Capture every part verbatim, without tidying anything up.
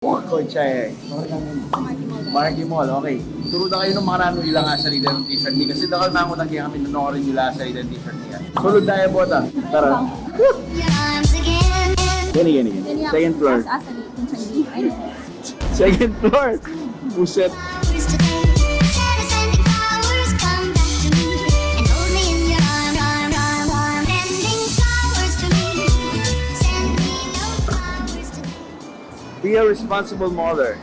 Pork o chay? Marquee Mall, okay. Turu da kayu nung makananu ila ing asal ning t-shirt mi, kasi dakal nang utang kekami nung ikarin ila asal ning t-shirt mi. Sulud tamu, bota. Tara. Gani, gani, gani. Second floor. Second floor. Buset. Be a responsible mother.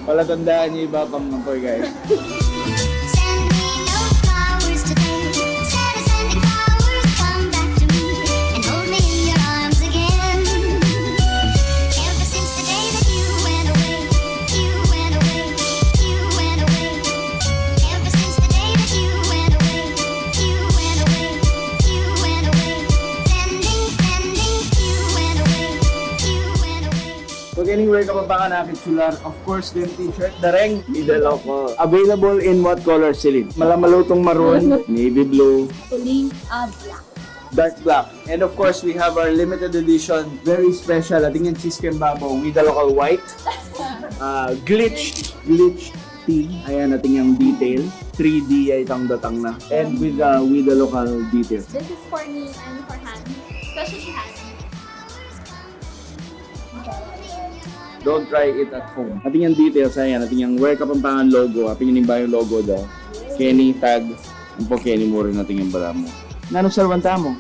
Palatandaan yu, iba pang nang toy, guys. So, kening Wear Kapampangan akit sular, of course, deng t-shirt, dareng, idalok ko. Available in what color, Celine? Mala malutung maroon, navy blue, puting, ah, black. Dark black. And of course, we have our limited edition, very special. Atin yang cheese kembabaw with a local white, uh, glitch, glitch tea. Ayan, atin yang detail. Three D ay itang datang na. And with, uh, with a local detail. This is for me and for Hani. Especially Hani. Don't try it at home. Atin yang details, ayan. Atin yang Wear Kapampangan logo. Atin yang bayung logo daw. Kenny, tag. Ampo Kenny, muri na atin yang balamu. Nanu salwanta mu?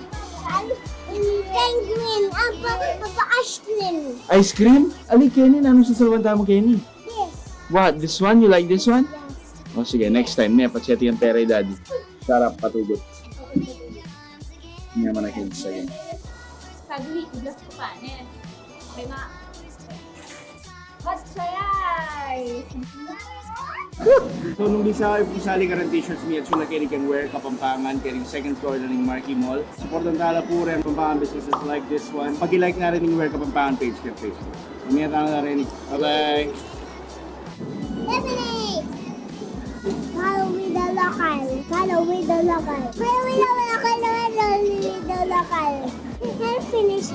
Penguin. Apa, apa ice cream? Ice cream? Ali, Kenny, nanu salwanta mu, Kenny? Yes. What? This one? You like this one? Yes. O, sige, next time. Nia, pasyati yang pera i Daddy. Sarap, patugut. Nia, mana Kenny sa yan. Saglit, i-blast ku pa, ne? Okay, ma. Matsayay! So, nung bisa kayu pung sali karing t-shirts mi, at sula keni keng Wear Kapampangan, keng second floor na ning Marquee Mall. Suportan tala pu reng Kapampangan businesses like this one. Paki-like na rin ing Wear Kapampangan page keng Facebook. Mamaya tala na rin. Bye-bye! Lemonade! Follow with the local. Follow with the local. Follow with the local. Follow with the local. Help finish.